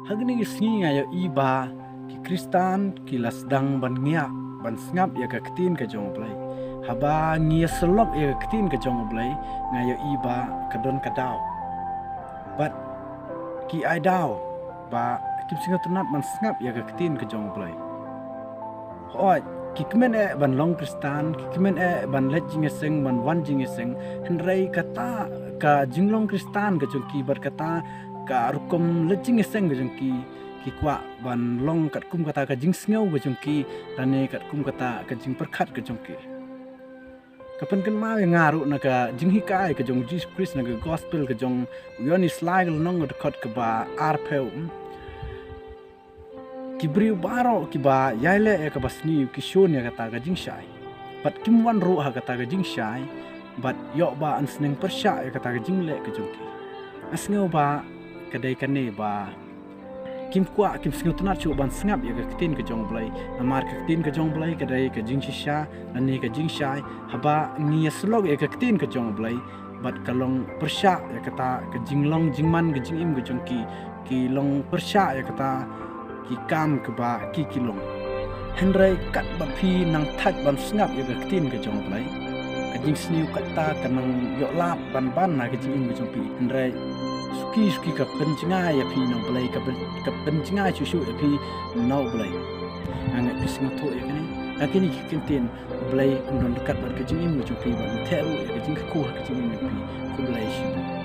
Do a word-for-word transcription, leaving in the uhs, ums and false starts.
Ha kine ki sngi nga ïohi ba ki Khristan ki la sdang ban ngiah, ban sngap ïa ka ktien ka jong U Blei. Haba ngi ïa sylok ïa ka ktien ka jong U Blei, nga ïohi ba ka don ka daw. Bad ki ai daw ba kim sngewtynnat ban sngap ïa ka ktien ka jong U Blei. Hooid, ki kmen eh ban long Khristan, ki kmen eh ban leit jingïaseng, ban wan jingïaseng, hynrei kata ka jinglong Khristan ka jong ki bad kata ka rukom leit jingïaseng ka jong ki, ki kwah ban long katkum kata ka jingsngew ka jong ki, lane katkum kata ka jingpyrkhat ka jong ki. Ka pynkynmaw ïa nga ruh na ka jinghikai ka jong U Jisu Khrist na ka gospel ka jong u Ïoannis lai ka lynnong ka dkhot kaba arphew. Ki briew baroh kiba ïaileh ïa kaba sniew ki shun ïa kata ka jingshai. Bad kim wan ruh ha kata ka jingshai, bad ïoh ba yn sneng pyrshah ïa kata ka jingleh ka jong ki. Nga sngew ba ka dei kane ba kim kwah, kim sngewtynnat shuh ban sngap ïa ka ktien ka jong U Blei. Namar ka ktien ka jong U Blei ka dei ka jingshisha lane ka jingshai. Haba ngi ïa sylok ïa ka ktien ka jong U Blei, bad ka long pyrshah ïa kata ka jinglong jingman ka jingim ka jong ki, ki long pyrshah ïa kata ki kam kaba ki, ki long. Hynrei katba phi nang thait ban sngap ïa ka ktien ka jong U Blei, ka jingsniew kata ka nang ïoh lad ban ban na ka jingim ka jong phi. Hynrei suki suki ka pynjngai ïa phi na U Blei, ka pyn, ka pynjngai shuh shuh ïa phi na U Blei. Nga ngeit phi sngewthuh ïa kane. Ka kine ki ktien, U Blei un don ryngkat bad ka jingim ka jong phi, bad un theh ruh ïa ka jingkyrkhu ha ka jingim jong phi. Khublei shibun.